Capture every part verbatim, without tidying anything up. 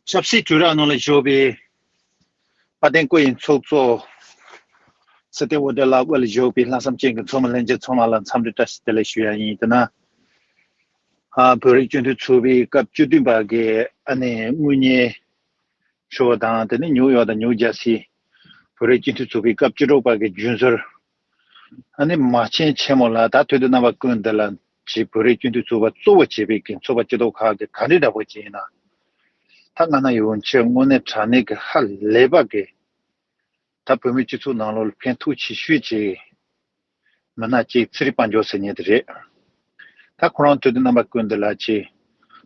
ཆབ་སྲིད་དྲིལ་བསྒྲགས་ནང་ལ་བཞུགས་པའི་དཔལ་ལྡན་སྐུ་ཡི་ཚོགས་གཙོ་སྲིད་བསྟན་འོད་ལྡན་ལགས། དབུ་ལ་བཞུགས་པའི་ལྷག་བསམ་ཅན་གྱི་ཚོགས་མི་ལྷན་རྒྱས་ཚང་མ་ལ་འཚམས་འདྲི་བཀྲ་ཤིས་བདེ་ལེགས་ཞུ་ཡ་ཡིན། དེ་ན་ཨ་བོད་རིགས་སྤྱི་མཐུན་ཚོགས་པའི་སྐབས་བཅུ་བདུན་པ་གི་ཨ་ནི་དངུལ་གཉེར་ཤོག་དང་། དེ་ནས་ནིའུ་ཡོག་དང་ནིའུ་ཇར་སི་བོད་རིགས་སྤྱི་མཐུན་ཚོགས་པའི་སྐབས་བཅུ་དྲུག་པ་གི་རྒྱུན་ཟུར་ཨ་ནི་མ་ཆེན་ཆེན་མོ་ལགས། ད་དུས་དང་རྣམ་པ་ཀུན་ཏུ་ལ་ཅིག་བོད་རིགས་སྤྱི་མཐུན་ཚོགས་པ་གཙོ་བོ་བྱས་པའི་གི་ཚོགས་པ་སྐྱིད་སྡུག་ཁག་གི་ག་འདྲའི་འདྲ་པོ་ཅིག་ཡིན་ན། ད་ང་ན་ཡོང་ཆེད་དངོས་གནས་དྲང་གནས་ཀྱི་ཧ་ལས་པ་གི་ད་བོད་མི་སྤྱི་ཚོགས་ནང་ལོགས་ལ་ཕན་ཐོགས་ཆེ་ཤོས་ཅིག་མི་སྣ་གཅིག་ཚེ་རིང་དཔལ་འབྱོར་ཟེར་མཁན་དེ་རེད། ད་ཁོ་རང་དུས་དང་རྣམ་པ་ཀུན་ཏུ་ལ་ཅིག་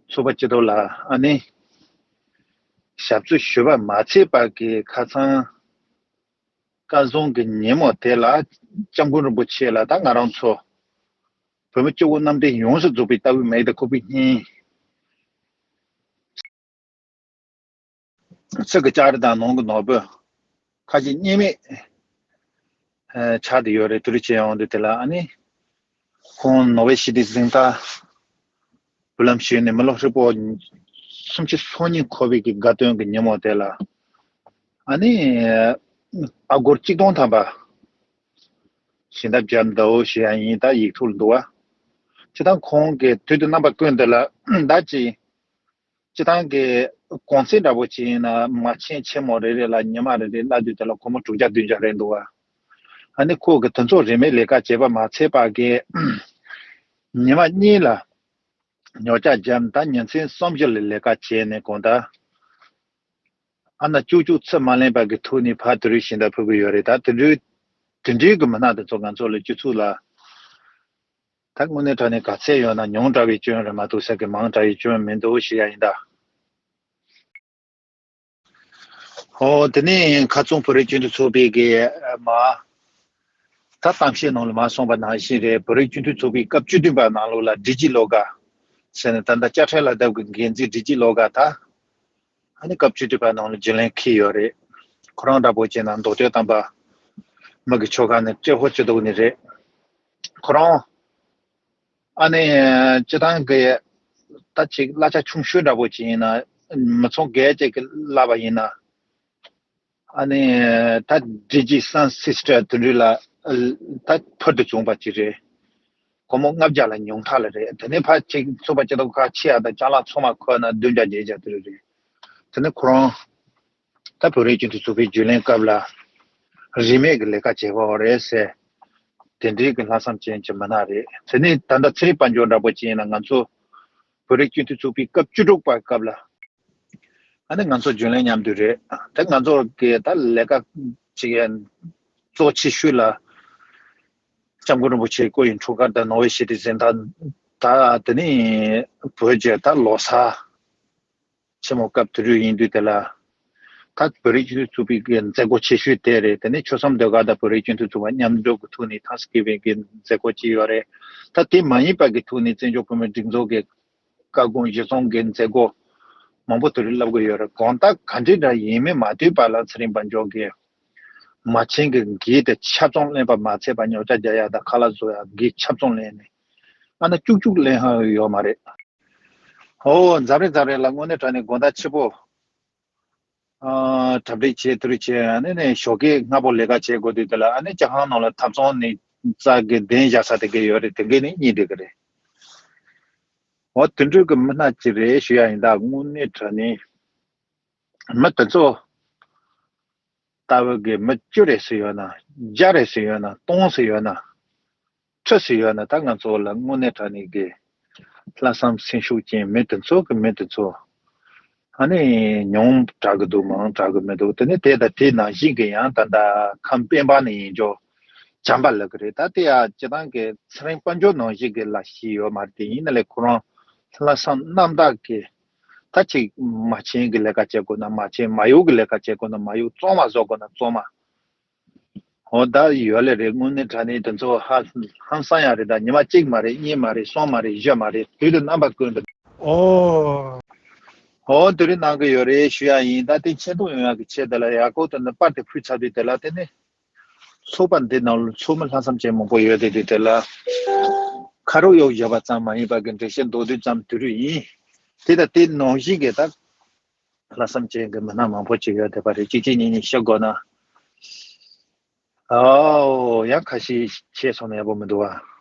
ཚོགས་པ་སྐྱིད་སྡུག་ལ་ཨ་ནི་ཞབས་ཕྱི་ཞུ་བ་མ་ཚད་པ་གི་ཁ་སང་སྐལ་བཟང་གི་ཉིན་མོ་དེ་ལ་སྐྱབས་མགོན་རིན་པོ་ཆེ་ལ་ད་ང་རང་ཚོ་བོད་མི་སྤྱི་བོ་གནམ་བསྟན་ཡོངས་སུ་རྫོགས་པའི་ལྟ་བའི་མེ་མདའ་ཁོག་པའི་སྙིང་ཚིག་གི་ལྕགས་རི་དང་ནང་གི་ནོར་བུ་ཁ་ཞེ་གཉིས་མེད་ཆགས་བསྡད་ཡོད་རེད། དུས་རེ་བྱས་ཡོང་དུས་དེ་ལ་ཨ་ནི་ཁོང་ནོ་བེལ་ཞི་བདེའི་གཟེངས་རྟགས་འབུལ་ལམ་ཞུས་ནས་མི་ལོ་ཧྲིལ་པོ་སུམ་ཅུ་སོ་གཉིས་འཁོར་བའི་གི་དགའ་སྟོན་གྱི་ཉིན་མོ་དེ་ལ་ཨ་ནི་ཨ་སྒོར་གཅིག་སྟོང་ཐམ་པ་ཞལ་འདེབས་བརྒྱབ་འདུག་ཞུ་ཡ་ཡིན། ད་ཡིག་ཐོག་ལ་འདུག་བ། སྤྱིར་བཏང་ཁོང་གི་དུས་དང་རྣམ་པ་ཀུན་ཏུ་ལ་ད་ཅི་སྤྱིར་བཏང་གི་གོང་ཚད་འདྲ་པོ་ཅིག་ཡིན་ན་མ་ཆེན་ཆེན་མོ་རེ་རེ་ལ་ཉི་མ་རེ་རེ་གླ་དུས་དེ་ལ་སྒོར་མོ་དྲུག་བརྒྱ་བདུན་བརྒྱ་རེད་འདུག་བ། ཨ་ནི་ཁོ་གི་དེ་ཚོ་རིན་མེད་ལས་ཀ་བྱས་པ་མ་ཚད་པ་གི་ཉི་མ་གཉིས་ལ་ཉོ་ཆ་བརྒྱབ། ད་ཉིན་མཚན་གསུམ་བཞི་ལ་ལས་ཀ་བྱས་ནས་གང་ལྟར་ཨ་ན་ཅུག་ཅུག་ཚུར་མ་ལེན་པ་གི་ཐོག་ནས་ཕར་དེ་རིང་ཞལ་འདེབས་ཕུལ་གི་ཡོད་རེད། ད་དེ་འདྲའི་དེ་འདྲའི་གི་མི་སྣ་དེ་ཚོ་ང་ཚོ་ལ་སྤྱི་ཚོགས་ལ་ད་དངོས་གནས་དྲང་གནས་ག་ཚད་ཡོད་ན་ཉུང་དྲགས་པའི་སྐྱོན་རེད་མ་གཏོགས་ཟེར་གི་མང་དྲགས་པའི་སྐྱོན་མི་འདུག་ཞུ་ཡ་ཡིན་ད། ཨོ་དེ་ནས་ཁ་རྩང་བོད་རིགས་སྤྱི་མཐུན་ཚོགས་པའི་གི་མ་ད་གཏམ་བཤད་ནང་ལ་མ་གསུངས་པ་ནང་བཞིན་རེད། བོད་རིགས་སྤྱི་མཐུན་ཚོགས་པའི་སྐབས་བཅུ་བདུན་པ་ནང་ལོགས་ལ་བདེ་སྐྱིད་བློ་དགའ་ཟེར་ནས་ད་ལྟ་དཔྱ་ཁྲལ་ལ་བརྡབ་གི་འགན་འཛིན་བདེ་སྐྱིད་བློ་དགའ་ད་ཨ་ནི་སྐབས་བཅུ་བདུན་པ་ནང་ལ་རྒྱུན་ལས་འཁེལ་ཡོད་རེད། ཁོ་རང་འདྲ་པོ་བྱས་ན་མདོ་སྟོད་དམ་པ་མི་གི་ཆོལ་ཁ་ནས་ཏྲེ་ཧོར་སྤྱི་འདུག་ནི་རེད། ཁོ་རང་ཨ་ནི་སྤྱི་བཏང་གི་ད་ཅིག་གླ་ཆ་ཆུང་ཤོས་འདྲ་པོ་ཅིག་ཡིན་ན་མི་ཚང་བརྒྱད་ཅིག་གི་གླ་བ་ཡིན་ན་ཨ་ནི་ད་བདེ་སྐྱིད་སན་སིས་ཊར་དེ་འདྲ་ལ་ད་ཕུལ་དུ་བྱུང་བ་ཅིག་རེད། སྒོར་མོ་ལྔ་བརྒྱ་ལ་ཉུང་མཐའ་ལ་རེད། དེ་ནས་ཕར་ཅིག་ཚོགས་པ་སྐྱིད་སྡུག་ཁག་ཆེ་ཡ་དང་ཅ་ལག་ཚང་མ་ཁོ་ན་བདུན་བརྒྱ་བརྒྱད་བརྒྱ་དེ་རེད། དེ་ནས་ཁོ་རང་ད་བོད་རིགས་སྤྱི་མཐུན་ཚོགས་པའི་རྒྱུན་ལས་སྐབས་ལ་རིན་མེད་ཀྱི་ལས་ཀ་བྱེད་པ་རེད་ཟེར། དེ་འདྲའི་གི་ལྷག་བསམ་ཅན་གྱི་མི་སྣ་རེད། དེ་ནས་ད་ལྟ་ཚེ་རིང་དཔལ་འབྱོར་འདྲ་པོ་ཅིག་ཡིན་ན་ང་ཚོ་བོད་རིགས་སྤྱི་མཐུན་ཚོགས་པའི་སྐབས་བཅུ་དྲུག་པའི་སྐབས་ལ་ཨ་ནི་ང་ཚོ་རྒྱུན་ལས་མཉམ་དུ་རེད། དེ་ང་ཚོ་གི་ད་ལས་ཀ་ཅིག་ཡང་གཙོ་ཆེ་ཤོས་ལ་སྐྱབས་མགོན་རིན་པོ་ཆེའི་སྐུ་ཡི་འཁྲུངས་སྐར་དང་ནོ་བེལ་ཞི་བདེའི་གཟེངས་རྟགས་ད་དེ་ནི་བོད་ཀྱི་ད་ལོ་གསར་ཆེན་མོ་སྐབས་དེ་དུས་ཡིན་དུས་དེ་ལ་ད་བོད་རིགས་སྤྱི་མཐུན་ཚོགས་པའི་གི་མཛད་སྒོ་ཆེ་ཤོས་དེ་རེད། དེ་ནས་ཆོལ་གསུམ་ཟློས་གར་དང་བོད་རིགས་སྤྱི་མཐུན་ཚོགས་པ་མཉམ་འབྲེལ་གི་ཐོག་ནས་ཐེངས་སི་གི་བིང་གི་མཛད་སྒོ་ཅིག་ཡོད་རེད། ད་དེ་མ་ཡིན་པ་གི་ཐོག་ནས་བཙན་བྱོལ་བོད་མིའི་སྒྲིག་འཛུགས་ཀྱི་བཀའ་དགོངས་གཞིར་བཟུང་གི་མཛད་སྒོ་མང་པོ་དེ་རིང་ལབ་གི་ཡོད་རེད། གང་ལྟར་ག་འདྲའི་འདྲ་ཡིན་མིན་མ་ལྟོས་པ་ལ་ཚེ་རིང་དཔལ་འབྱོར་གྱིས་མ་བྱན་གྱི་འགན་དེ་ཆ་ཚང་ལེན་པ་མ་ཚད་པ་ཉོ་ཆ་རྒྱག་ཡ་དང་ཁ་ལག་བཟོ་ཡ་འགན་ཆ་ཚང་ལེན་ནས་ཨ་ན་ཅུག་ཅུག་ལེན་ཧ་ཡོད་མ་རེད། ཨོ་འཛམ་རེ་འཛམ་རེ་ལ་དངོས་གནས་དྲང་གནས་དགོང་དག་ཕྱི་པོ་ཨ་གྲ་སྒྲིག་བྱས་དེ་རུ་བྱས་ཨ་ནི་ནས་ཞོགས་ཀས་སྔ་པོ་ལས་ཀ་བྱེད་དགོས་དུས་དེ་ལ་ཨ་ནི་ཇ་ཁང་ནང་ལ་ཐབ་ཚང་ནས་རྩྭ་གི་གདན་བཞག་ས་དེ་གས་ཡོད་རེད། དེ་གས་ནས་གཉིད་བསྡད་གི་རེད། འོ་དེ་འདྲ་གི་མི་སྣ་ཅིག་རེད་ཞུ་ཡ་ཡིན། ད་དངོས་གནས་དྲང་གནས་མི་དེ་ཚོ་ལྟ་བུ་གི་མི་བཅུ་རེ་ཟེར་ཡོད་ན་བརྒྱ་རེ་ཟེར་ཡོད་ན་སྟོང་ཟེར་ཡོད་ན་ཁྲི་ཟེར་ཡོད་ན་ད་ང་ཚོ་ལ་དངོས་གནས་དྲང་གནས་གི་ལྷག་བསམ་སེམས་ཤུགས་ཅན་མི་དེ་ཚོ་གི་མི་དེ་ཚོ་ཨ་ནི་ཉུང་དྲགས་གི་འདུག་མང་དྲགས་གི་མི་འདུག་དེ་ནི་དེ་དང་དེ་ནང་བཞིན་གི་ཡང་ད་ལྟ་ཁམས་སྤེན་པ་ནས་ཡིན་ཅོག་བྱམས་པ་ལབ་གི་རེད། ད་དེ་ཡང་སྤྱི་བཏང་གི་ཚེ་རིང་དཔལ་འབྱོར་ནང་བཞིན་གི་ལ་ཤེས་ཡོད་མ་རེད། དེ་ཡིན་ན་ལས་ཁོ་རང་ལྷག་བསམ་རྣམ་དག་གི་ད་ཅིག་མ་བྱན་གི་ལས་ཀ་བྱེད་དགོས་ན་མ་བྱན། མ་གཡོག་གི་ལས་ཀ་བྱེད་དགོས་ན་མ་གཡོག་བཙོང་བ་བཟོ་དགོས་ན་བཙོང་བ། འོ་ད་ཡོད་ལེ་རེད། དངོས་གནས་དྲང་གནས་དེ་ཚོ་ཧ་ཧང་སང་ཡ་རེད། ད་ཉི་མ་གཅིག་མ་རེད། གཉིས་མ་རེད། གསུམ་མ་རེད། བཞི་མ་རེད། དུས་དང་རྣམ་པ་ཀུན་ཏུ། ཨོ། འོ་དེ་རིང་གནང་གི་ཡོད་རེད་ཞུ་ཡ་ཡིན། ད་དེ་ཆེ་མཐོང་ཡོང་ཡ་གི་ཆེད་དེ་ལ་ཡག་པོ་དེ་ནི་པར་དེ་ཕུལ་ཚར་དུས་དེ་ལ་དེ་ནི་ཚོགས་པ་འདི་ནང་ལ་ཚོགས་མི་ལྷག་བསམ་ཅན་མང་པོ་ཡོད་དེ་དུས་དེ་ལ་ཁ་རོག་གཡོག་བཞག་པ་ཙམ་མ་ཡིན་པ་གི་འགྲེལ་བཤད་མདོར་བསྡུས་ཙམ་དེ་རུ་ཡིན། དེ་ད་དེ་ནང་བཞིན་གི་ད། ལྷག་བསམ་ཅན་གྱི་མི་སྣ་མང་པོ་ཅིག་ཡོད་བསྡད་པ་རེད། གཅིག་གཅིག་གཉིས་གཉིས་བཤད་དགོས་ན། ཨའོ། ཡང་ཁ་ཤས་བཤད་སོང་ན་ཡག་པོ་མི་འདུག་བ།